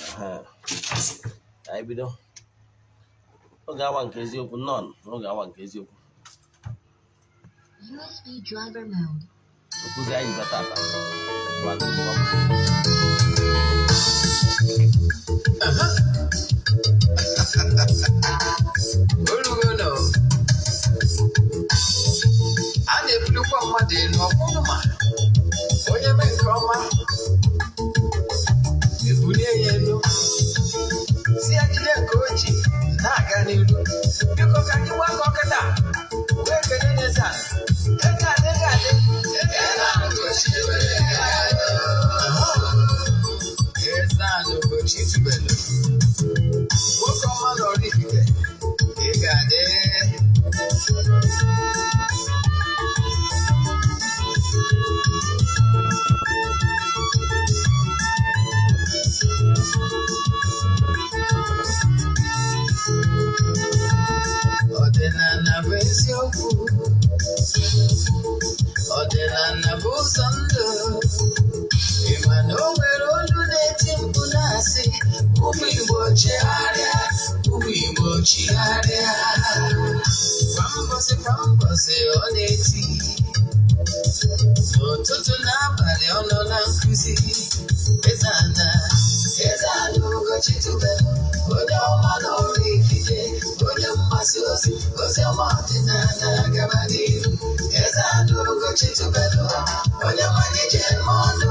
Ehe. Ka anyị bido oge awa nke eziokwu. Nnọọ n'oge awa nke eziokwu. USB driver mode. Nkụzi anyị bịa tata bụ ala Igbo ọma. Olugono, a na-ebulukwa mmadụ elu ọbụrụ ma onye mee nke ọma, ebulie ya elu, si ya jide nke o ji na-aga n'iru. Biko, ka anyị gbakọ kịta wee kelee n'eze a. Eze adị, eze adị, eze ahụ gochiri. Eze ahụ Ugochi tubelu, nwoke ọma na Oraifite, ị ga-adị. Ọdịnala bụ eziokwu, ọdịnala bụ ụzọ ndụ. Ị ma na o nwere olu na-eti mkpu na-asị, "Ụmụ Igbo chegharịa, ụmụ Igbo chigharịa." Kwa mbọsị kwa mbọsị ọ na-eti, n'ụtụtụ n'abalị ọ nọ na nkụzi. Eze ana, eze ana Ugochi tubelu, onye ọma na Oraifite, onye mgbasa ozi ozi ọma ọdịnala, gaba n'iru. Eze ana Ugochi tubelu, onye nwanyị ji eme ọnụ.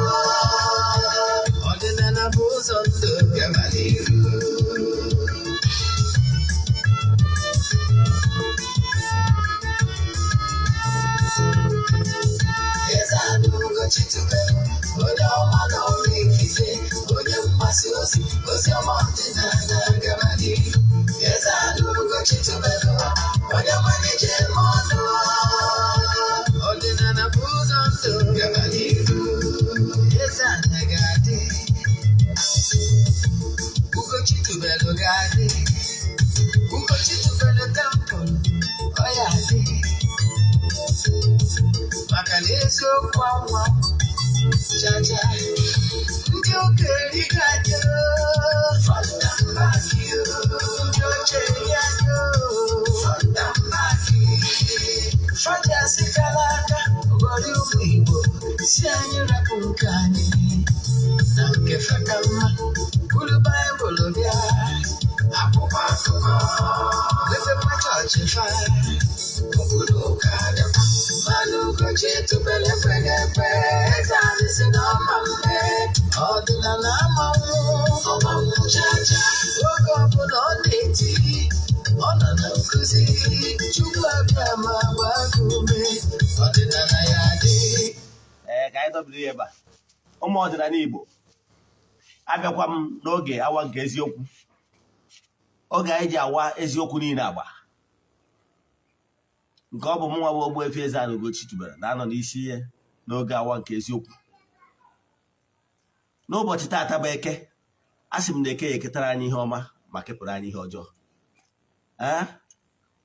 Ọdịnala bụ ụzọ ndụ, gaba n'iru. Eze ana Ugochi tubelu, onye ọma na Oraifite, onye mgbasa ozi ozi ọma ọdịnala, gaba n'iru. Eze ana Ugochi tubelu, onye nwanyị ji eme ọnụ. Ọdịnala bụ ụzọ ndụ, gaba n'iru. Eze ana ga-adị, Ugochi tubelu ga-adị, Ugochi tubelu temple ọ ya adị, maka na eziokwu anwa chacha ndị ụka erigo anyị, front and back. Ndị oche eri anyị front and back. Fajasị kara aka ghọrọ ụmụ Igbo, si anyị rapụ nke anyị na nke feka mma, buru Baịbụl bịa, akwụkwọ akụkọ, mepekwa chọọchị fa, obodo ụka bịakwa. Mmanụ Ugochi tubelu ekweghị ekwe. Eze anyị si na ọma mme, ọdịnala amanwụ ọmanwụ chacha. Oge ọbụla ọ na-eti, ọ nọ na nkụzi. Chukwu abịa ma gbaa gị ume, ọdịnala ya dị. Ee, ka anyị dọbiri ya ebe a. Ụmụ ọdịnala Igbo, abịakwa m n'oge awa nke eziokwu, oge anyị ji awa eziokwu niile agba. Nke ọ bụ mụnwa bụ Ogbuefi Eze-Ana Ugochi tubelu na-anọ n'isi ihe n'oge awa nke eziokwu. N'ụbọchị taata bụ Eke. A sị m na Eke ya eketara anyị ihe ọma ma kepụrụ anyị ihe ọjọọ. Ee,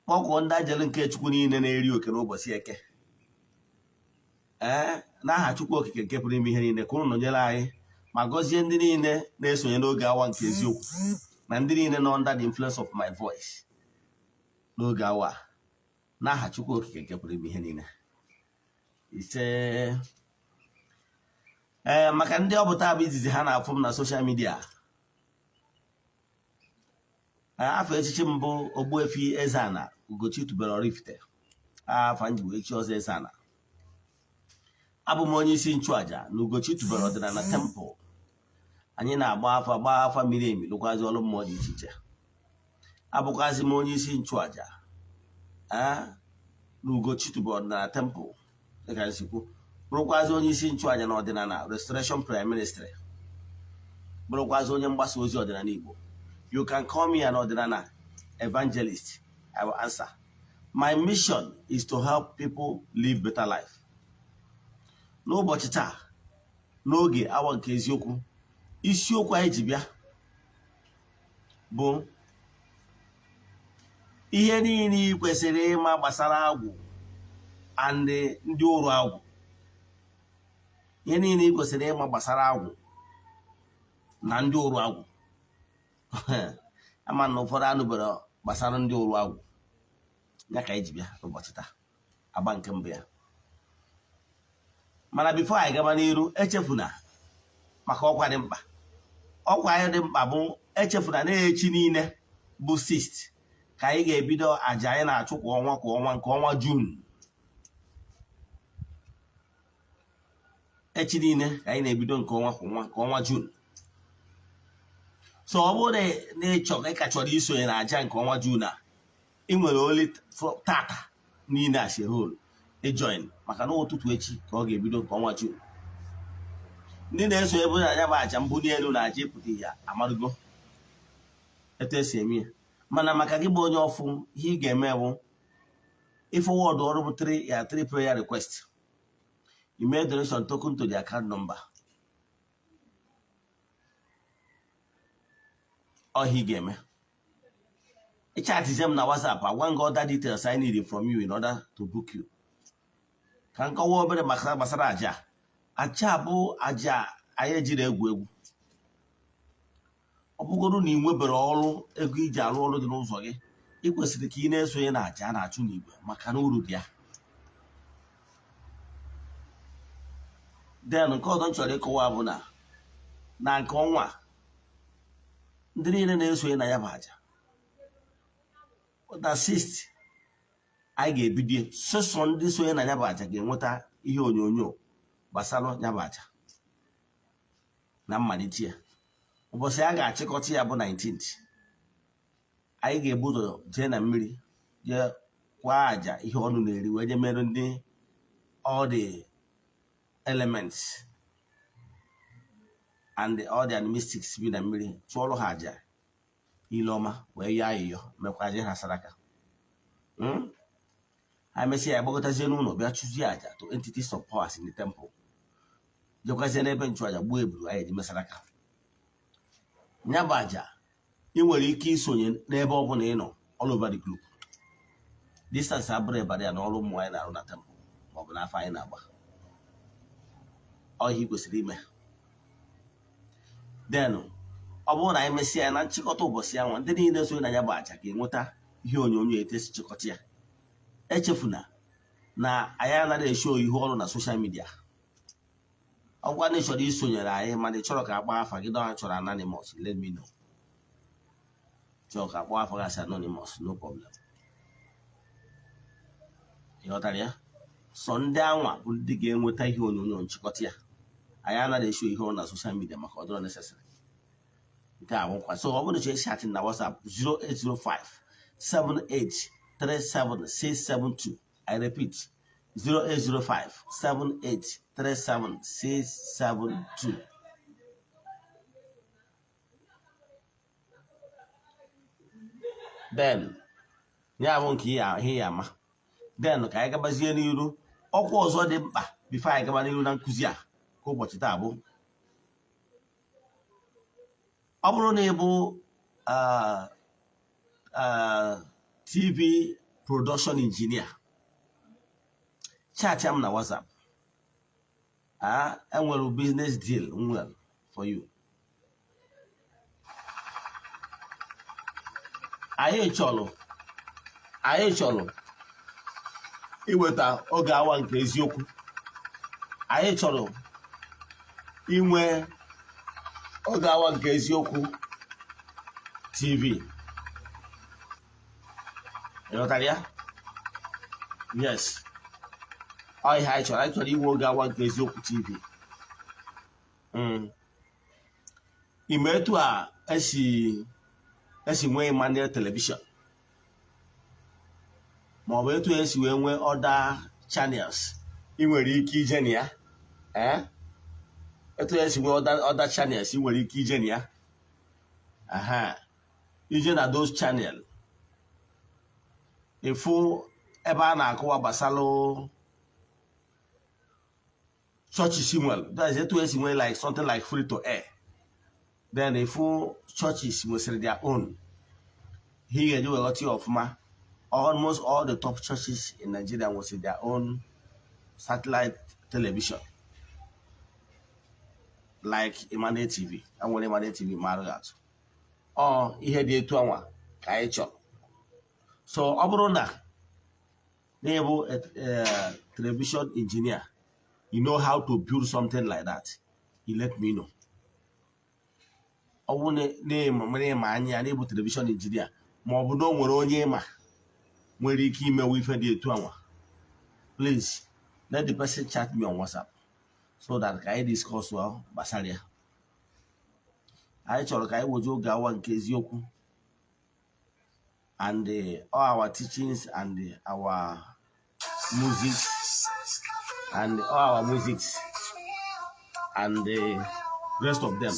kpọkwuo ndị ajelu nke Chukwu niile na-eri oke n'ụbọchị Eke. Ee, n'aha Chukwu Okike nke pụrụ ime ihe niile, ka unu nọnyere anyị ma gọzie ndị niile na-esonye n'oge awa nke eziokwu na ndị niile nọ under the influence of my voice n'oge awa a. N'aha Chukwu Okike nke pụrụ ime ihe niile, ise. Ee, maka ndị ọ bụ taa bụ izizi ha na-afụ m na social media, afọ echichi mbụ Ogbuefi Eze-Ana Ugochi tubelu Oraifite, afa nji wee chi ọzọ Eze-Ana. Abụ m onye isi nchụaja na Ugochi tubelu ọdịnala temple. Anyị na-agba afa, gbaa afa miri emi, lụkwazi ọrụ mmụọ dị iche iche. Abụkwazi m onye isi nchụaja na Ugochi tubelu ọdịnala temple, dịka nsikwu, bụrụkwazi onye isi nchụaja na ọdịnala Restoration Prayer Ministry, bụrụkwazi onye mgbasa ozi ọdịnala Igbo. You can call me an ọdịnala evangelist, I will answer. My mission is to help people live better life. N'ụbọchị taa, n'oge awa nke eziokwu, isiokwu anyị ji bịa bụ ihe niile ị kwesịrị ịma gbasara agwụ and ndị ụrụ agwụ. Ihe niile ị kwesịrị ịma gbasara agwụ na ndị ụrụ agwụ. Ama na ụfọdụ anụbere gbasara ndị ụrụ agwụ ya ka anyị ji bịa n'ụbọchị taa, agba nke mbụ ya. Mana before anyị gaba n'iru, echefuna maka ọkwa dị mkpa. Ọkwa anyị dị mkpa bụ, echefuna na echi niile bụ 6 ka anyị ga-ebido àjà anyị na-achụ kwa ọnwa kwa ọnwa, nke ọnwa June. Echi niile ka anyị na-ebido nke ọnwa kwa ọnwa, nke ọnwa June. So ọ bụrụ na ị chọrọ, ị ka chọrọ isonye na àjà nke ọnwa June a, ị nwere only tata niile as a whole ịjoin, maka na ụtụtụ echi ka ọ ga-ebido nke ọnwa June. Ndị na-eso ebe na ya bụ àjà mbuli elu na àjà ịpụta ihe amarugo etu esi eme ya. Mana maka gị bụ onye ọfụ, ihe ị ga-eme bụ ịforward ọrụ bụ three ya three prayer request, ime donation token to the account number. Ọhịa ị ga-eme, ịchatizie m na WhatsApp, agwa gị other details I need from you in order to book you. Ka nkọwa obere gbasara aja. Aja bụ aja anyị ejiri egwu egwu. Ọ bụgoro na ị nwebere ọrụ ego iji arụ ọrụ dị n'ụzọ gị, ị kwesịrị ka ị na-esonye na aja a na-achụ n'igwe, maka na uru dị ya. Then nke ọzọ m chọrọ ịkọwa bụ na nke ọnwa a, ndị niile na-esonye na ya bụ aja na 6 anyị ga-ebido, sọsọ ndị sonye na ya bụ aja ga-enweta ihe onyonyo gbasara ya bụ aja na mmalite ya. Ụbọchị a ga-achịkọta ya bụ 19th. Anyị ga-ebu ụzọ jee na mmiri, jee kwa aja ihe ọnụ na-eri, wee jee merụ ndị all the elements and all the mystics bi na mmiri, chụọrọ ha aja ile ọma, wee yọọ ayịyọ, mekwazie ha saraka. Ha mesịa ya, gbakọtazie n'ụlọ, bịa chụzie aja to entities of powers in the temple, jekwazie n'ebe nchụaja gbuo eburu anyị eji mesaraka ya bụ aja. Ị nwere ike isonye n'ebe ọ bụla ị nọ all over the globe. Distance abụrụ ịbara ya na ọrụ ụmụ anyị na-arụ na temple maọbụ n'afọ anyị na-agba ọhịa ị kwesịrị ime. Then ọ bụrụ na anyị mesịa ya na nchịkọta ụbọchị ya nwa, ndị niile sonye na ya bụ aja ga-enweta ihe onyonyo etu esi chịkọta ya. Echefuna na anyị anaghị eshow ihu ọrụ na social media. Ọgwa na ị chọrọ isonyere anyị, mana ị chọrọ ka akpọ afa gị, dọ chọrọ anonymous, let me know. Chọrọ ka akpọ afa gị asị anonymous, no problem. Ị ghọtara ya? Sọ ndị anwa bụ ndị ga-enweta ihe onyonyo nchịkọta ya. Anyị anaghị eshow ihe ọrụ na social media maka ọ dịrọ necessary. Nke a nwekwa. So ọ bụrụ na chọrọ chat na WhatsApp, 0805 78 37672. I repeat, 0805 78 37672. Then ya bụ nke ihe ya ama. Then ka anyị gabazie n'iru. Ọkwa ọzọ dị mkpa before anyị gaba n'iru na nkụzi a ka ụbọchị taa bụ, ọ bụrụ na ị bụ TV production engineer, chat m na WhatsApp. Enwere business deal nwere for you. Anyị chọrọ iweta Oge Awa nke Eziokwu. Anyị chọrọ inwe Oge Awa nke Eziokwu TV. Ịghọtara ya? Yes, ọ ihe anyị chọrọ. Anyị chọrọ inwe Oge Awa nke Eziokwu TV. Ime etu a esi nwee Emmanuel Television, maọbụ etu esi wee nwee other channels ị nwere ike ije na ya, ee, etu esi nwee other channels ị nwere ike ije na ya, aha, ije na those channel, ịfụ ebe a na-akọwa gbasara churches nwere. That is, etu esi nwee like something like free to air, then ịfụ churches nwesịrị their own. Ihe ga-eji wee ghọta ya ọfụma, almost all the top churches in Nigeria nwesịrị their own satellite television, like Emmanuel TV. Enwere Emmanuel TV mara atụ. Ọ ihe dị etu anwa ka anyị chọrọ. So ọ bụrụ na na-ebu television engineer, you know how to build something like that, you let me know. Ọ bụrụ na ịma anya ya na-ebu television engineer, ma ọ bụ na o nwere onye ịma nwere ike imewe ife dị etu anwa, please let the person chat me on WhatsApp so that ka anyị discuss well gbasara ya. Anyị chọrọ ka anyị weje oge awa nke eziokwu and all our teachings and our music and all our musics and the rest of them,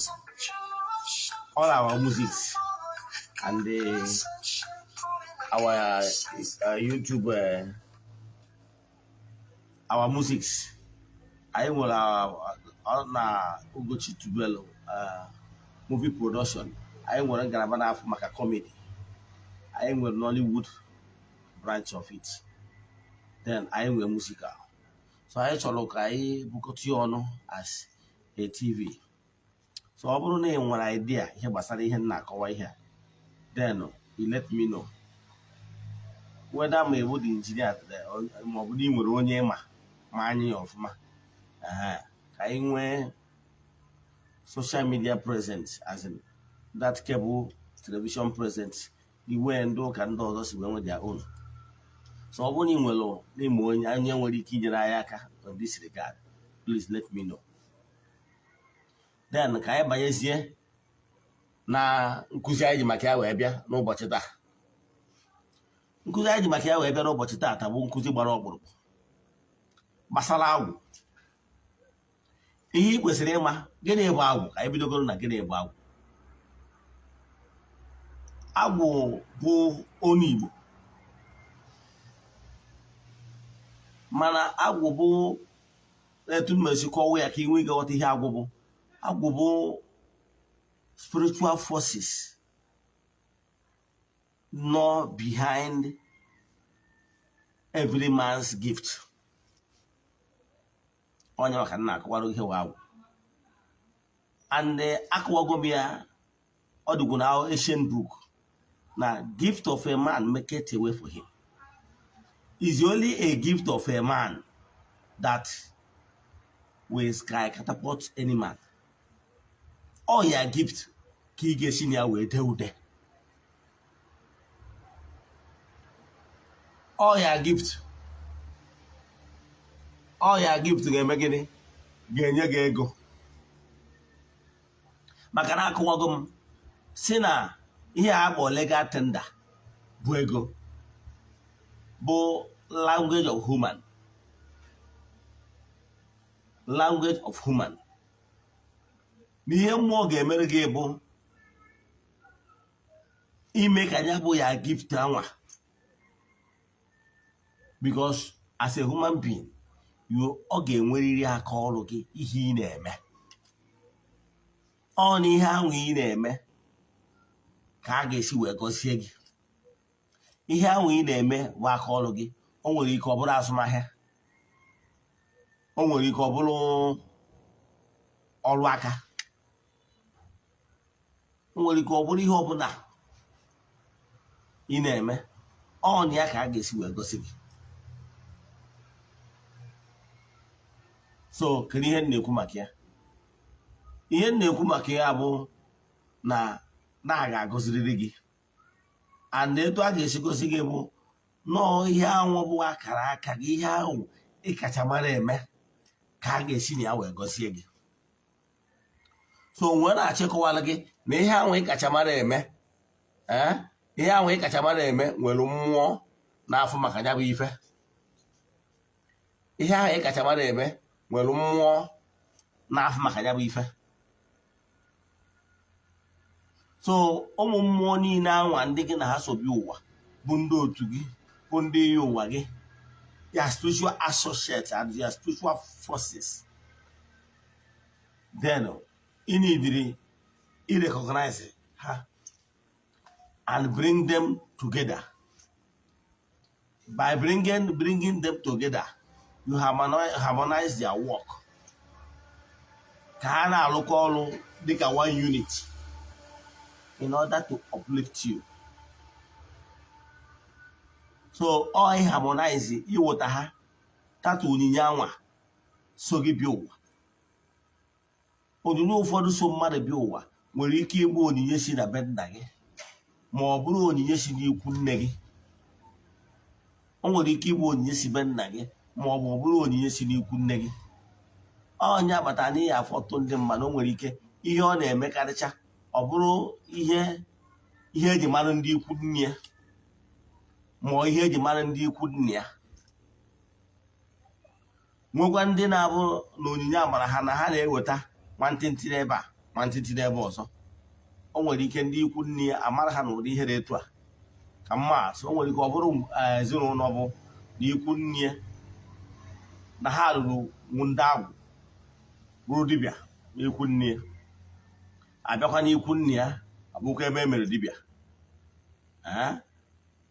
all our musics and our YouTube, our musics. Anyị nwere na Ugochi Tubelu movie production. Anyị nwere ngalaba na-afụ maka comedy. Anyị nwere Nollywood branch of it. Then anyị nwere musical. So anyị chọrọ ka anyị bukọta ya ọnụ as a TV. So ọ bụrụ na ị nwere idea ihe gbasara ihe m na-akọwa ihe a, then you let me know whether ma ewu the engineer ma ọ bụ na ị nwere onye ma ma anyị ya ọfụma. Ehe, ka anyị nwee social media presence, as in that cable television presence, the way ndị ụka ndị ọzọ si wee nwee their own. So ọ bụrụ na ị nwere n'ime onye onye nwere ike inyere anyị aka on this regard, please let me know. Then ka anyị banyezie na nkụzi anyị ji maka ya wee bịa n'ụbọchị taa. Nkụzi anyị ji maka ya wee bịa n'ụbọchị taa bụ nkụzi gbara ọkpụrụkpụ gbasara agwụ. Ihe ị kwesịrị ịma, gịnị bụ agwụ? Ka anyị bidogoro na gịnị bụ agwụ. Agwụ bụ onu Igbo, mana agwụ bụ etu m esi kọwa ya ka ị nwee ike ghọta ihe agwụ bụ. Agwụ bụ spiritual forces nọ behind every man's gift. Onye maka nna akọwara ihe wụ agwụ, and akọwago m ya, ọ dịgwu na ancient book na gift of a man maketh a way for him. Is only a gift of a man that will sky catapult any man. Ọ ya gift ka ị ga-esi na ya wee dee ude. Ọ ya gift, ọ ya gift ga-eme gịnị? Ga-enye gị ego. Maka na akụwago m si na ihe a kpọ legal tender bụ ego, bụ language of human, language of human. Na ihe mmụọ ga-emere gị bụ ime ka ya bụ ya gift anwa, because as a human being, you ọ ga-enwerịrị aka ọrụ gị, ihe ị na-eme. Ọ na ihe ahụ ị na-eme ka a ga-esi wee gọzie gị. Ihe ahụ ị na-eme bụ aka ọrụ gị. O nwere ike ọ bụrụ azụmahịa, o nwere ike ọ bụrụ ọrụ aka, o nwere ike ọ bụrụ ihe ọbụla ị na-eme. Ọ na ya ka a ga-esi wee gosi gị. So kedu ihe m na-ekwu maka ya? Ihe m na-ekwu maka ya bụ na a ga-agọzirịrị gị, and etu a ga-esi gosi gị bụ nọọ ihe ahụ bụ akara aka gị, ihe ahụ ị kacha mara eme ka a ga-esi na ya wee gọzie gị. So nwee na-achịkọwara gị na ihe ahụ ị kacha mara eme, ihe ahụ ị kacha mara eme nwere mmụọ na-afụ maka ya bụ ife. Ihe ahụ ị kacha mara eme nwere mmụọ na-afụ maka ya bụ ife. So ụmụ mmụọ niile anwa ndị gị na ha so bi ụwa, bụ ndị otu gị, bụ ndị iyi ụwa gị, ya spiritual associates and your spiritual forces, then ị need recognize ha and bring them together. By bringing them together, you harmonize their work ka ha na-arụkọ ọrụ dịka one unit. in order to uplift you. So ọ harmonize, iweta ha tata, onyinye anwa so gị bịa ụwa. Onyinye ụfọdụ so mmadụ bịa ụwa nwere ike ịbụ onyinye si na be nna gị, ma ọ bụrụ onyinye si n'ikwu nne gị. O nwere ike ịbụ onyinye si be nna gị, ma ọ bụ ọ bụrụ onyinye si n'ikwu nne gị. Onye akpata n'ihi afọtụ ndị mmadụ, o nwere ike ihe ọ na-emekarịcha, ọ bụrụ ihe eji mara ndị ikwu nne ya, ma ọ ihe eji mara ndị ikwu nne ya. Nwekwa ndị na-abụ na onyinye amara ha na ha na-eweta nwantịntị n'ebe a, nwantịntị n'ebe ọzọ. O nwere ike ndị ikwu nne ya amara ha n'ụdị ihe dị etu a. Ka mma atụ, o nwere ike ọ bụrụ ezinụlọ bụ na ikwu nne ya na ha rụrụ ndị agwụ, bụrụ dibịa n'ikwu nne ya. Abịakwa n'ikwu nne ya, abụkwa ebe e mere dibịa.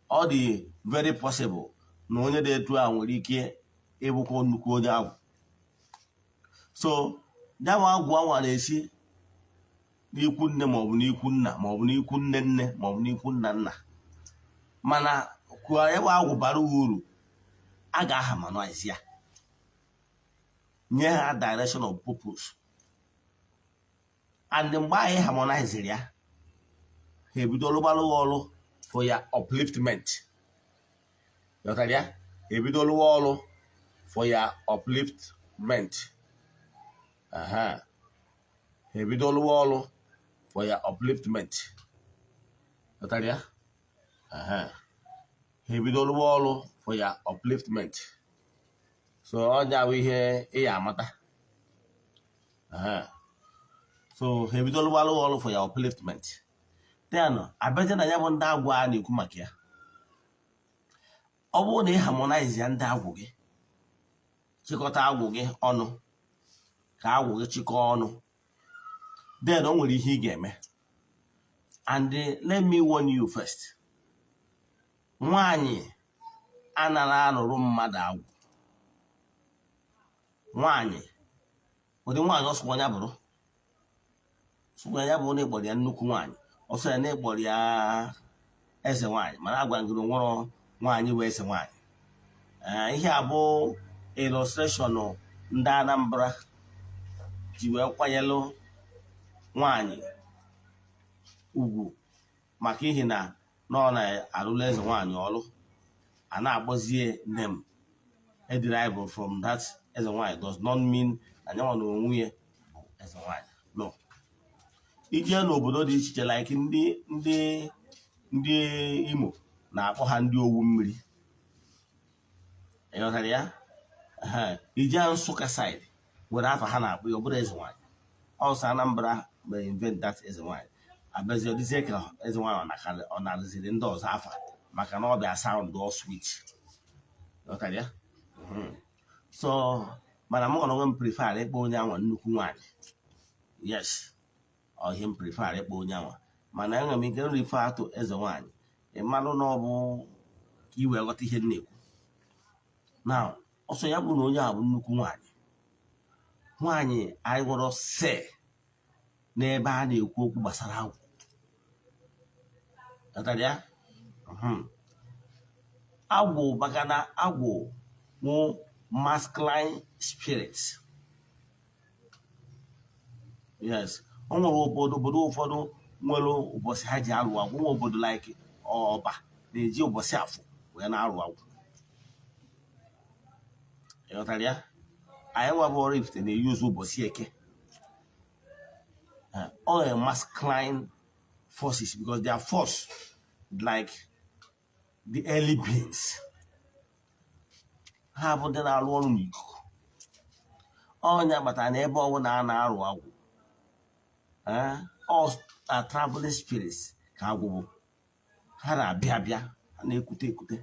Ọ dị very possible na onye dị etu a nwere ike ịbụkwa nnukwu onye agwụ. So yanwa agwụ anwa na-esi n'ikwu nne, maọbụ n'ikwu nna, maọbụ n'ikwu nne nne, maọbụ n'ikwu nna nna. Mana kwuo ebe agwụ bara uru, a ga-aharmonize ya, nye ha direction of purpose. And mgbe anyị harmonizere ya, ha ebido rụgbara ọrụ for ya upliftment. Ghọtara ya? Ha ebido rụwa ọrụ for ya upliftment. Aha, ha ebido rụwa ọrụ for ya upliftment. Ghọtara ya? Aha, ha ebido rụwa ọrụ for ya upliftment. So ọ bụ ihe ị ya amata. Aha, so ha ebido rụwa ọrụ for ya upliftment. Then abịazie na ya bụ ndị agwụ a na-ekwu maka ya. Ọ bụrụ na ị harmonize ya, ndị agwụ gị, chịkọta agwụ gị ọnụ, ka agwụ gị chịkọọ ọnụ, then o nwere ihe ị ga-eme. And let me warn you first, nwaanyị anaghị arụrụ mmadụ agwụ. Nwaanyị, ụdị nwaanyị ọsụkwa ya bụrụ, sụkwa ya bụrụ na ịkpọrọ ya nnukwu nwaanyị, ọsọ ya na ịkpọrọ ya eze nwaanyị, mana agwa ngịrị nwụrụ nwaanyị wee eze nwaanyị. Ihe a bụ illustration ndị Anambra ji wee kwanyelụ nwaanyị ugwu, maka ihi na ọ na-arụrụ eze nwaanyị ọrụ, a na-akpọzie name derived from that eze nwaanyị does not mean na nyanwa na onwe ya bụ eze nwaanyị. No, ije n'obodo dị iche iche, like ndị Imo na-akpọ ha ndị owu mmiri. Ịghọtara ya? Ije Nsụka side nwere afa ha na-akpọ ya, ọ bụrụ eze nwaanyị. Ọsọ Anambra mere invent that eze nwaanyị, abịazi ọdịzie ka eze nwaanyị ọ narụziri ndị ọzọ afa, maka na ọ bịa sound all sweet. Ghọtara ya? So mana m onwe m prefer ịkpọ onye anwa nnukwu nwaanyị. Yes, ọ ihe m prefer ịkpọ onye anwa, mana enwere m ike refer to eze nwaanyị. Ị marụ na ọ bụ ka ị wee ghọta ihe m na-ekwu. Na ọsọ ya bụ na onye a bụ nnukwu nwaanyị, nwaanyị anyị nwere se n'ebe a na-ekwu okwu gbasara agwụ. Ghọtara ya? Agwụ, maka na agwụ wụ masculine spirit. Yes, o nwere obodo ụfọdụ nwere ụbọchị ha ji alụ agwụ. Nwe obodo like Ọba na-eji ụbọchị Afọ wee na-alụ agwụ. Ịghọtara ya? Anyị nwa bụ Oraifite na-eyuzu ụbọchị Eke. All masculine forces, because they are force like the early beings. Ha bụ ndị na-arụ ọrụ n'ikuku. Ọnya kpatara na ebe ọbụla a na-arụ agwụ, all are traveling spirits ka agwụ bụ. Ha na-abịa abịa, ha na-ekute ekute.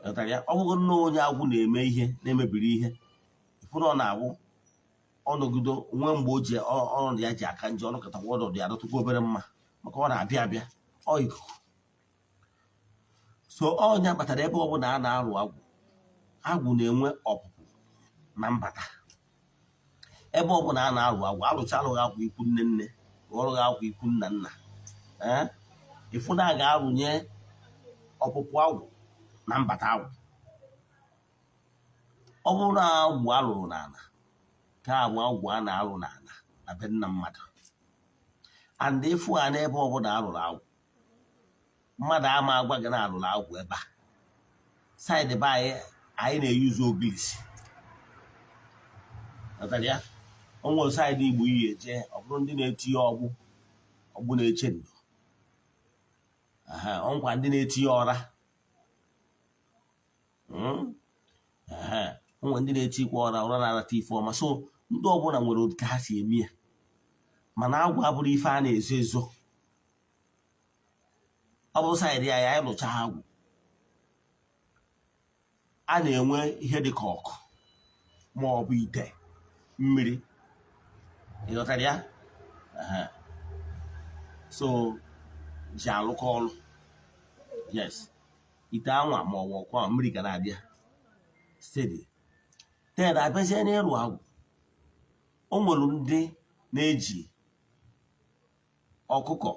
Ghọtara ya? Ọ bụrụ na onye agwụ na-eme ihe na-emebiri ihe, ịfụ na ọ na-agwụ ọnọgido nwee mgbe o ji ọnọdụ ya ji aka njọ, ọnọkọtakwa ọnọdụ ya dọtụkwa obere mma, maka ọ na-abịa abịa, ọ ikuku. So ọnya kpatara ebe ọbụla a na-arụ agwụ, agwụ na-enwe ọpụpụ na mbata. Ebe ọbụla a na-arụ agwụ, arụcha arụghị agwụ ikwu nne nne, ọrụghị agwụ ikwu nna nna. Ee, ịfụ na a ga-arụnye ọpụpụ agwụ na mbata agwụ. Ọ bụrụ na agwụ alụrụ n'ala, ka agwụ agwụ a na-alụ n'ala na be nna mmadụ, and ịfụ ha n'ebe ọbụla alụrụ agwụ, mmadụ ama agwa gị na alụrụ agwụ ebe a. Side be anyị, anyị na-eyuzu ogilisi. Ghọtara ya? O nwere side Igbo iyi eje, ọ bụrụ ndị na-etinye ọgbụ, ọgbụ na-eche ndo. Ọ nkwa ndị na-etinye ọra. O nwere ndị na-etikwa ọra, ọra na-arata ife ọma. So ndị ọbụla nwere otu ka ha si eme ya, mana agwụ abụrụ ife a na-ezo ezo. Ọ bụ side ya, anyị lụcha agwụ, a na-enwe ihe dị ka ọkụ ma ọ bụ ite mmiri. Ịghọtara ya? Ehe. So ji alụkọ ọrụ, yes, ite anwa ma ọ bụ ọkụ ahụ, mmiri ga na-abịa steady. Then abịazie n'ịrụ agwụ, o nwere ndị na-eji ọkụkọ,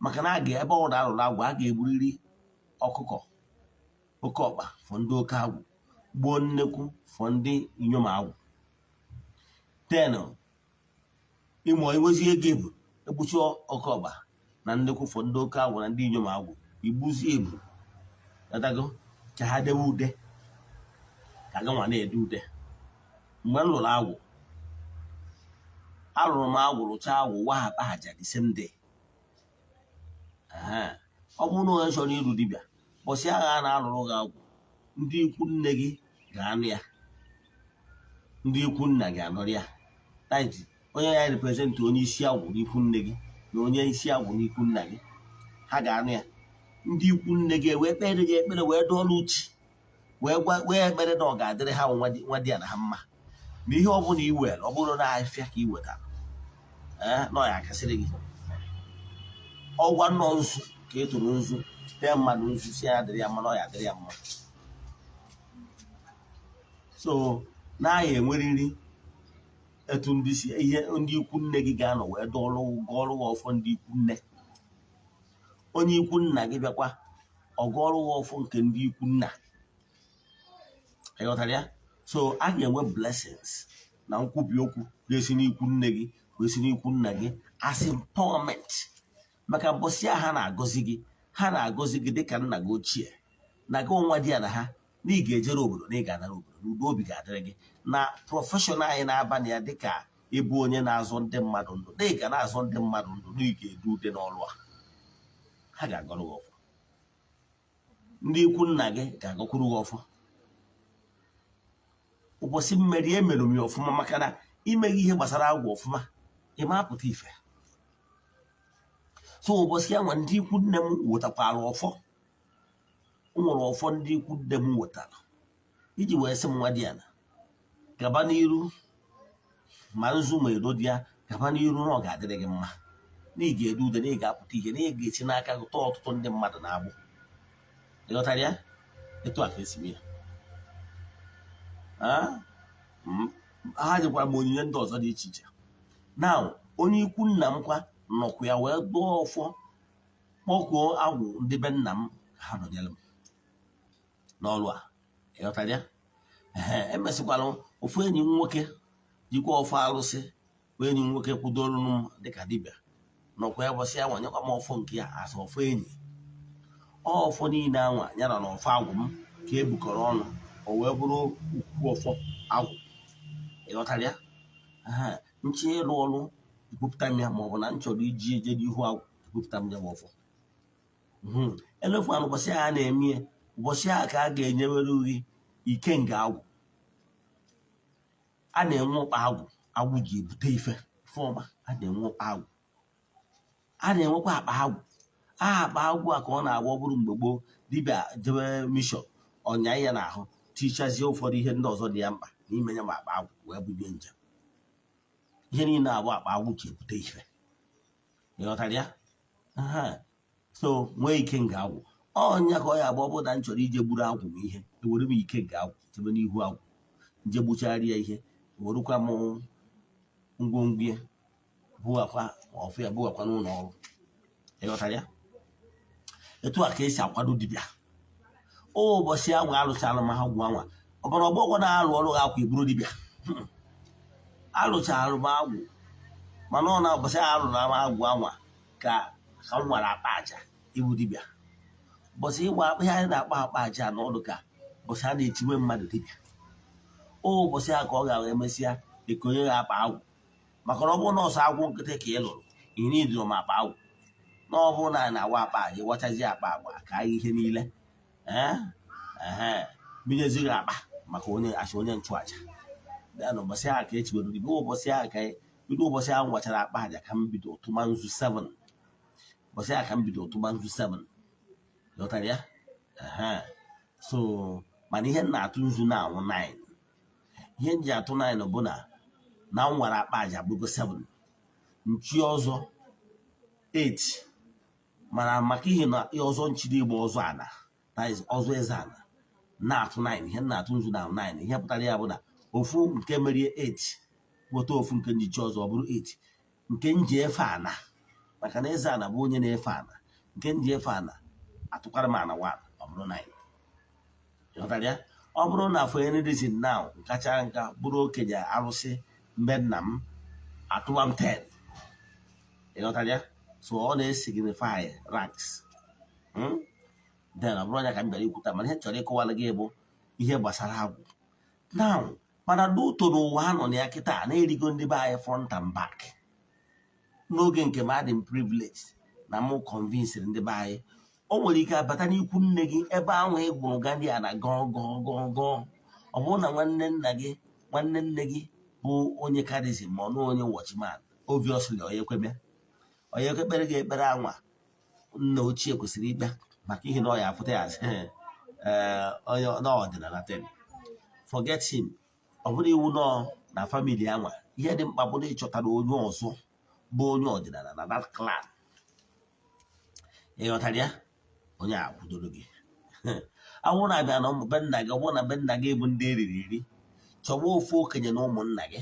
maka na a ga ebe ọ na-arụrụ agwụ, a ga-egburiri ọkụkọ, oke ọkpa for ndị oke agwụ, gbuo nnekwu for ndị inyom agwụ. Then ịmụ iwezi ego ebu egbuchi oke ọkpa na nnekwu for ndị oke agwụ na ndị inyom agwụ, igbuzi ebu gatago ka ha dewe ude, ka gị nwa na-ede ude. Mgbe m lụrụ agwụ, alụrụ m agwụ, rụchaa agwụ, wa akpa aja the same day. Ehe. Ọ bụrụ na onye chọrọ ịrụ dibịa, bọsị agha a na-alụrụ gị agwụ, ndị ikwu nne gị ga-anụ ya, ndị ikwu nna gị anụrụ ya. That is, onye ya represent onye isi agwụ n'ikwu nne gị na onye isi agwụ n'ikwu nna gị, ha ga-anụ ya. Ndị ikwu nne gị wee kpere gị ekpere, wee dụọla uchi, wee gwa wee ekpere na ọ ga-adịrị ha nwa di ya na ha mma, na ihe ọ bụla i were, ọ bụrụ na ahịfịa ka ị wetara, ee, na ọ ya akasịrị gị. Ọgwa nnọọ nzu ka ị tụrụ nzu, tee mmadụ nzu, si ya dịrị ya mma, na ọ ya adịrị ya mma. So na-aya enweriri etu ndị si ihe ndị ikwu nne gị ga-anọ wee dụọrụ gọọrụ gị ọfọ. Ndị ikwu nne, onye ikwu nna gị bịakwa, ọ gọọrụ gị ọfọ nke ndị ikwu nna. Ịghọtara ya? So a ga-enwe blessings na nkwubi okwu ga-esi n'ikwu nne gị wee si n'ikwu nna gị as empowerment, maka mbọsị a ha na-agọzi gị, ha na-agọzi gị dịka nna gị ochie na gị nwa di ya na ha, na ị ga-ejere obodo, na ị ga-anara obodo, na udo obi ga-adịrị gị, na profession anyị na-aba na ya dịka ịbụ onye na-azụ ndị mmadụ ndụ, na ị ga na-azụ ndị mmadụ ndụ, na ị ga-edu ude n'ọrụ a. Ha ga-agọrọ gị ọfọ, ndị ikwu nna gị ga-agọkwuru gị ọfọ. Ụbọchị mmeri emerụ m ya ọfụma, maka na imeghị ihe gbasara agwụ ọfụma, ị ma apụta ife. So ụbọchị ya nwa, ndị ikwu nne m wetakwara ọfọ. O nwere ọfọ ndị ikwu nne m wetara iji wee sị m, nwa dị ya na gaba n'iru, ma nzu ma ero dị ya, gaba n'iru, na ọ ga-adịrị gị mma, na ị ga-ede ude, na ị ga-apụta ihe, na ị ga-esi n'aka gị tọọ ọtụtụ ndị mmadụ na-agbụ. Ịghọtara ya? Etu a ka esi mee ya. Ha nyekwara m onyinye ndị ọzọ dị iche iche. Na onye ikwu nna m kwa nọkwa ya wee gụọ ọfọ, kpọkuo agwụ ndị be nna m ka ha nọnyere m n'ọrụ a. Ịghọtara ya? Ee, emesịkwara ofu enyi m nwoke jikwa ọfọ arụsị bụ enyi m nwoke kwudoro m dịka dibịa, nọkwa ya bọsị ya nyekwa m ọfọ nke ya asị ọfọ enyi. Ọfọ niile anwa ya na ọfọ agwụ m ka e bukọrọ ọnụ, o wee bụrụ ukwu ọfọ agwụ. Ịghọtara ya? Ee, nchi ịrụ ọrụ, ekwupụta m ya, ma ọ bụ na m chọrọ iji eje n'ihu agwụ, ekwupụta m ya bụ ọfọ. Elefu anụ ụbọchị a na-eme ya, ụbọchị a ka a ga-enyewere gị ikenga agwụ. A na-enwe ụkpa agwụ, agwụ ji ebute ife ọma. A na-enwe ụkpa agwụ, a na-enwekwa akpa agwụ. Aha akpa agwụ a ka ọ na-agba. Ọ bụrụ mgbe gboo, dibịa jebe mission, ọnya ya n'ahụ, tichazie ụfọdụ ihe ndị ọzọ dị ya mkpa n'ime ya, ma akpa agwụ, wee bunye njem. Ihe niile abụ akpa agwụ ji ebute ife. Ịghọtara ya? So nwee ike nga agwụ ọnya ka ọ ya agba. Ọ bụrụ na m chọrọ ije gburu agwụ m ihe, ewere m ike nke agwụ jebe n'ihu agwụ, nje gbuchara ya ihe, werekwa m ngwongwo ya, bugakwa ọfụ ya, bugakwa n'ụlọ ọrụ. Ịghọtara ya? Etu a ka esi akwado dibịa. Ụbọchị ahụ alụchara m agwụ anwa, ọbara ọgbọgwọ na-alụ ọrụ gị akwa iburu dibịa. Alụchara m agwụ, mana ọ na ụbọchị ahụ alụrụ m agwụ anwa ka m nwara akpa aja ibu dibịa. Ụbọchị ịgba akpa, ihe anyị na-akpa akpa aja na ọdụ, ka ụbọchị a na-etiwe mmadụ dibịa, ụbọchị a ka ọ ga-emesịa ekonye ya akpa agwụ. Maka na ọ bụrụ na ọsọ agwụ nkịtị ka ị lụrụ, ị nidoro m akpa agwụ. Na ọ bụrụ na a na-awa akpa aja, ịwachazi akpa agwa ka ihe niile ee binyezighị akpa maka onye achị onye nchụaja ya. Na ụbọchị ahụ ka echiwere dibịa. Ụbọchị ahụ ka bido, ụbọchị ahụ gwachara akpa aja ka m bido tụma nzu 7. Ụbọchị ahụ ka m bido tụma nzu 7. Ghọtara ya? So mana ihe m na-atụ nzu na-anwụ 9. Ihe m ji atụ 9 bụ na m nwara akpa aja bụgo 7, nchi ọzọ 8. Mana maka ihe na ọzọ nchiri igbo ọzọ ana, that is ọzọ eze ana, na-atụ 9. Ihe m na-atụ nzu na 9, ihe pụtara ya bụ na ofu nke merie 8, nweta ofu nke njichi ọzọ, ọ bụrụ 8. Nke m ji efe ana, maka na eze ana bụ onye na-efe ana, nke m ji efe ana atụkwara m ana 1, ọ bụrụ 9. Ịghọtara ya? Ọ bụrụ na for any reason now nkacha nka bụrụ okenye arụsị mgbe nna m, atụwa m 10. Ịghọtara ya? So ọ na-esignify ranks. Then ọ bụrụ ya ka m bịara ikwuta, mana ihe m chọrọ ịkọwara gị bụ ihe gbasara agwụ now. Mana n'uto n'ụwa ha nọ na ya kịta na-erigo ndị be anyị front and back. N'oge nke m, adị m privilege na mụ convince ndị be anyị. O nwere ike abata n'ikwu nne gị ebe ahụ ị gwụrụ gadi a na gọọ gọọ gọọ gọọ. Ọ bụrụ na nwanne nna gị, nwanne nne gị bụ onye charism ma ọ na onye watchman, obviously onye ekwebe, onye ekpere gị ekpere anwa nna ochie kwesịrị ikpe, maka ihe na ọ ya afụta ya asị ee onye n'ọdịnala ten, forget him. Ọ bụrụ iwu nọ na family anwa, ihe dị mkpa bụ na ịchọtara onye ọzọ bụ onye ọdịnala na that clan. Ị ghọtara ya? Onye a kwudoro gị awụ na-abịa na be nna gị. Ọ bụrụ na be nna gị bụ ndị eriri eri, chọwa ofu okenye na ụmụnna gị,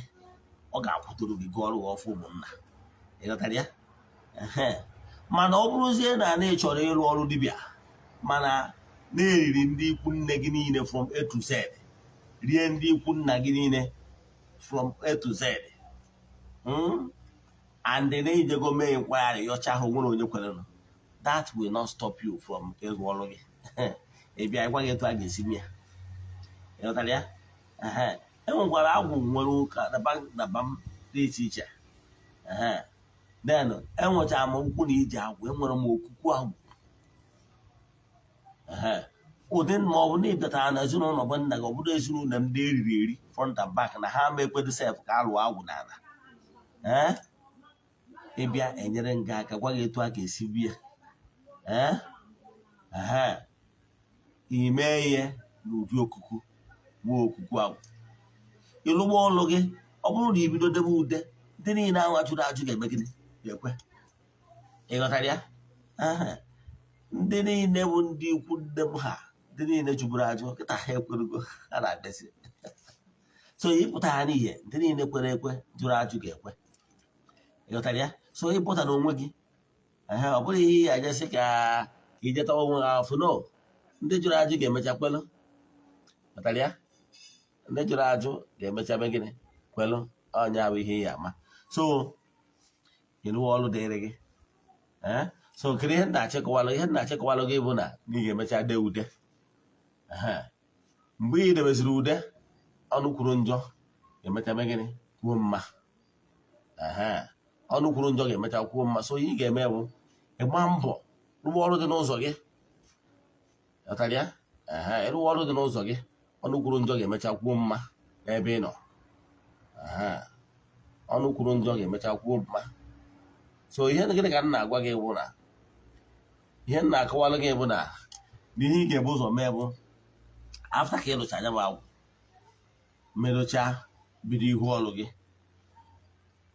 ọ ga-akwụdoro gị gụọrọ gị ọfụ ụmụnna. Ị ghọtara ya? Ehe. Mana ọ bụrụzie na na ị chọrọ ịrụ ọrụ dibịa, mana na-eriri ndị ikwu nne gị niile from A to Z, rie ndị ikwu nna gị niile from A to Z, And na ijego mee inquiry, yọcha ahụ, nwere onye kwerenụ, that will not stop you from ịrụ ọrụ gị. Ị bịa, gwa gị etu a ga-esi mee ya. Ị ghọtara ya? Ehe. E nwekwara agwụ nwere ụka dabam dị iche iche. Ehe. Then enwechara m ụkwụ na ije agwụ, enwere m okwukwu agwụ. Ehe. Ụdị ma ọ bụ na ị bịatara na ezinụlọ bụ nna gị, ọ bụrụ ezinụlọ ndị eriri eri front and back, na ha ma ekwedo sef ka alụọ agwụ n'ala, ee, ịbịa enyere nga aka gwa gị etu a ga-esi bie. Ee, ehe, ime ihe n'ụdị okuku nwa okuku agwụ, ịlụgba ọlụ gị. Ọ bụrụ na ibido debe ude, ndị niile ahụ ajụrụ ajụ ga-eme gịnị? Ga-ekwe. Ị ghọtara ya? Aha. Ndị niile bụ ndị ikwu nne m ha, ndị niile jụburu ajụ, kịta ha ekwerugo, ha na-abịazi. So ịpụta ha n'ihe, ndị niile kwere ekwe jụrụ ajụ ga-ekwe. Ị ghọtara ya? So ịpụta n'onwe gị, ehe, ọ bụrụ ihe ị ga-ejesị ka ijeta onwe ha afụ no. Ndị jụrụ ajụ ga-emecha kwelụ. Ghọtara ya? Ndị jụrụ ajụ ga-emecha mee gịnị? Kwelụ. Ọnya bụ ihe ị ama. So ịrụwa ọrụ dịrị gị. Ee, so kedu ihe nna achịkọwalụ? Ihe nna achịkọwalụ gị bụ na ị ga-emecha dee ude. Ehe. Mgbe ị debeziri ude, ọnụ kwuru njọ ga-emecha mee gịnị? Kwuo mma. Ehe. Ọnụ kwuru njọ ga-emecha kwuo mma. So ihe ị ga-eme bụ ịgba mbọ rụwa ọrụ dị n'ụzọ gị. Ghọtara ya? Ehe, ịrụwa ọrụ dị n'ụzọ gị, ọnụ kwuru njọ ga-emecha kwuo mma n'ebe ị nọ. Ehe. Ọnụ kwuru njọ ga-emecha kwuo mma. So ihe gịnị ka m na-agwa gị bụ na ihe m na-akọwalụ gị bụ na ihe ị ga-ebu ụzọ mee bụ, after ka ị lụcha anya bụ agwụ, merụcha, bido ihu ọrụ gị.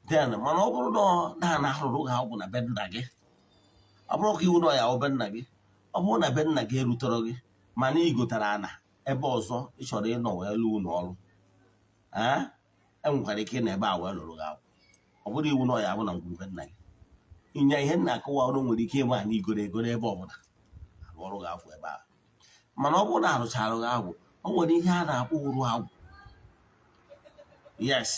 Then mana ọ bụrụ na ọ na arụrụ gị agwụ na be nna gị, ọ bụrụ ka iwu na ya be nna gị, ọ bụrụ na be nna gị erutere gị, mana ị gotara ana ebe ọzọ ị chọrọ ịnọ wee lụọ ụlọ ọrụ, ee, enwekwara ike ịnọ ebe a wee lụrụ gị agwụ. Ọ bụrụ iwu na ọ ya abụ na ngwuru be nna gị. Ịnya ihe m na-akọwa ọrụ nwere ike ịgba na igoro ego n'ebe ọbụla arụ ọrụ gị agwụ ebe ahụ. Mana ọ bụrụ na arụchara gị agwụ, o nwere ihe a na-akpọ ụrụ agwụ. Yes,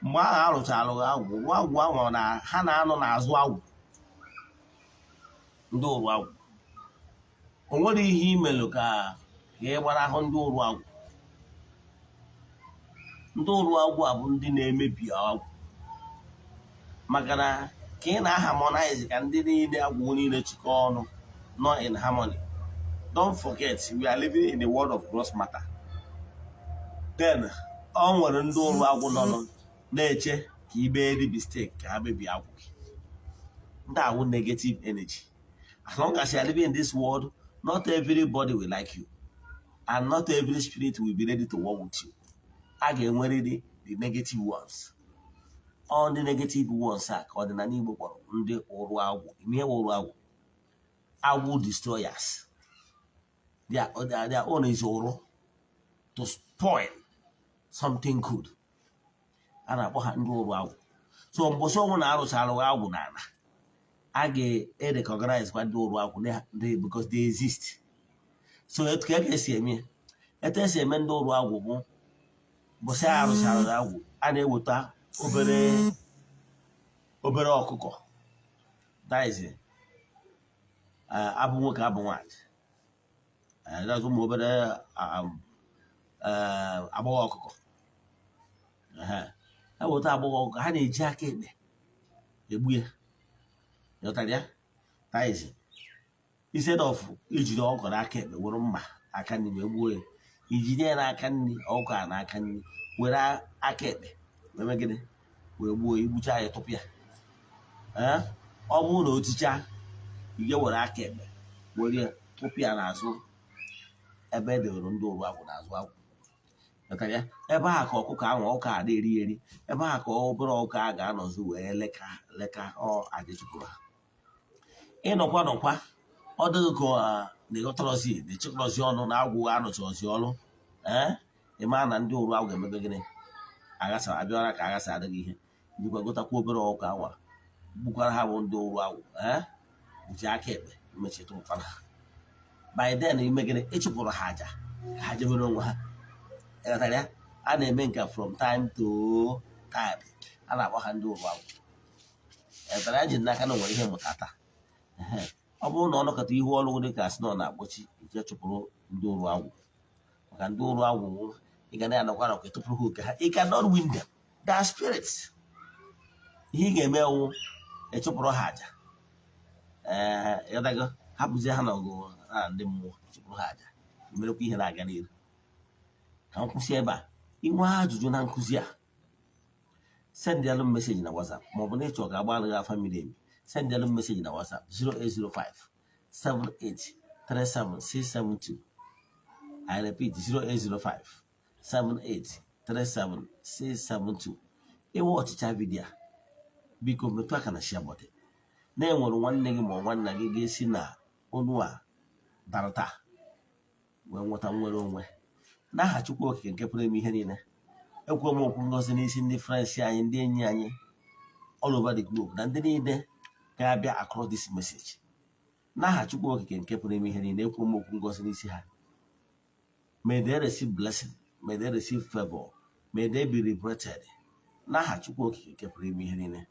mgbe ahụ arụchara gị agwụ, ụrụ agwụ ahụ na ha na-anọ n'azụ agwụ. Ndị ụrụ agwụ, o nwere ihe imelụ ka ị gbara ahụ ndị ụrụ agwụ. Ndị ụrụ agwụ a bụ ndị na-emebi agwụ, maka na ka ị na-aharmonize, ka ndị niile agwụ niile chịkọọ ọnụ nọ in harmony. Don't forget, we are living in the world of gross matter. Then ọ nwere ndị ụrụ agwụ nọ na-eche ka ibe eri mistake ka ha mebie agwụ gị. Ndị awụ negative energy. As long as you are living in this world, not everybody will like you and not every spirit will be ready to work with you. A ga-enwerịrị the negative ones. All the negative ones a ka ọdịnala Igbo kpọrọ ndị ụrụ agwụ. Ime ihe ụrụ agwụ, agwụ destroyers. Their own is ụrụ, to spoil something good. A na-akpọ ha ndị ụrụ agwụ. So mgbọsị ọnwụ na arụchara agwụ n'ala, a ga-erecognize kwa ndị ụrụ agwụ because they exist. So etu ka esi eme, etu esi eme ndị ụrụ agwụ bụ mbọsị a arụchara agwụ, a na-eweta obere obere ọkụkọ, that is abụ nwoke, abụ nwaanyị, that's ụmụ obere agbọghọ ọkụkọ. Eweta agbọghọ ọkụkọ, ha na-eji aka ekpe egbu ya. Ghọtara ya? That is, instead of ijide ọkụkọ n'aka ekpe were mma aka nri wee gbuo ya, ijide ya n'aka nri, ọkụkọ a n'aka nri, were aka ekpe wee mee gịnị? Wee gbuo ya. Igbucha ya, tụpụ ya. Ee, ọ bụrụ na o tichaa, ị ga-ewere aka ekpe were ya tụpụ ya n'azụ ebe e dewere ndị ụrụ agwụ, n'azụ agwụ. Ghọtara ya? Ebe a ka ọkụkọ ahụ, ọkụ a na-eri eri, ebe a ka obere ọkụkọ a ga-anọzi wee leka leka. Ọ aja chụpụrụ ha. Ịnọkwa nọkwa, ọ dịghị ka na ịghọtarọzi na ịchịkọrọzi ọnụ na agwụ anụchọzi ọrụ. Ee, ị maa na ndị ụrụ agwụ ga-emebe gịnị? Aghasa abịara ka aghasa adịghị ihe jikwa gotakwa obere ọkụkọ anwa gbukwara ha bụ ndị ụrụ agwụ. Ee, ji aka ekpe mechitụkwara ha. By then, ime gịnị? Ịchụpụrụ ha aja ka ha jebere onwe ha. Ịghọtara ya? A na-eme nke from time to time. A na-akpọ ha ndị ụrụ agwụ. Ịghọtara ya? Ji n'aka na o nwere ihe mmụta taa. Ehe. Ọ bụrụ na ọ nọkọta ihu ọrụ dị ka sị na ọ na-akpọchi nke chụpụrụ ndị ụrụ agwụ, maka ndị ụrụ agwụ ị ga na-anọkwa nakwa ịtụpụrụ ha oke ha. You cannot win them. They are spirits. Ihe ị ga-eme wụ ịchụpụrụ ha aja. Ee, ịghọtago? Hapụzie ha n'ọgụ na ndị mmụọ, chụpụrụ ha aja, merekwa ihe na-aga n'ihu. Ka m kwụsị ebe a. Inwe ajụjụ na nkụzi a, sendịalụ m message na WhatsApp, maọbụ na ịchọ ka agbalụ gị afa miri emi, sendịalụ m message na WhatsApp 0805 78 37672. I repeat, 0805 78 37672. Ịwe ọchịcha video a, biko metụ aka na share button. Na-enwere nwanne gị ma ọ nwanna gị ga-esi na onu a dara taa wee nweta nnwere onwe. N'aha Chukwu Okike nke pụrụ ime ihe niile, ekwe m okwu ngozi n'isi ndị friends anyị, ndị enyi anyị all over the globe, na ndị niile ga-abịa across this message. N'aha Chukwu Okike nke pụrụ ime ihe niile, ekwe m okwu ngozi n'isi ha. May they receive blessing, may they receive favor, may they be liberated. N'aha Chukwu Okike nke pụrụ ime ihe niile,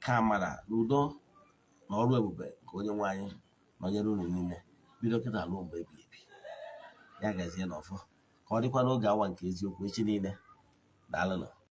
ka amara na udo na ọrụ ebube nke Onye nwe anyị nọnyere unu niile, bido kịta ruo mgbe ebighị ebi. Ya gazie n'ọfọ. Ka ọ dịkwa n'oge awa nke eziokwu echi niile. Daalụnụ.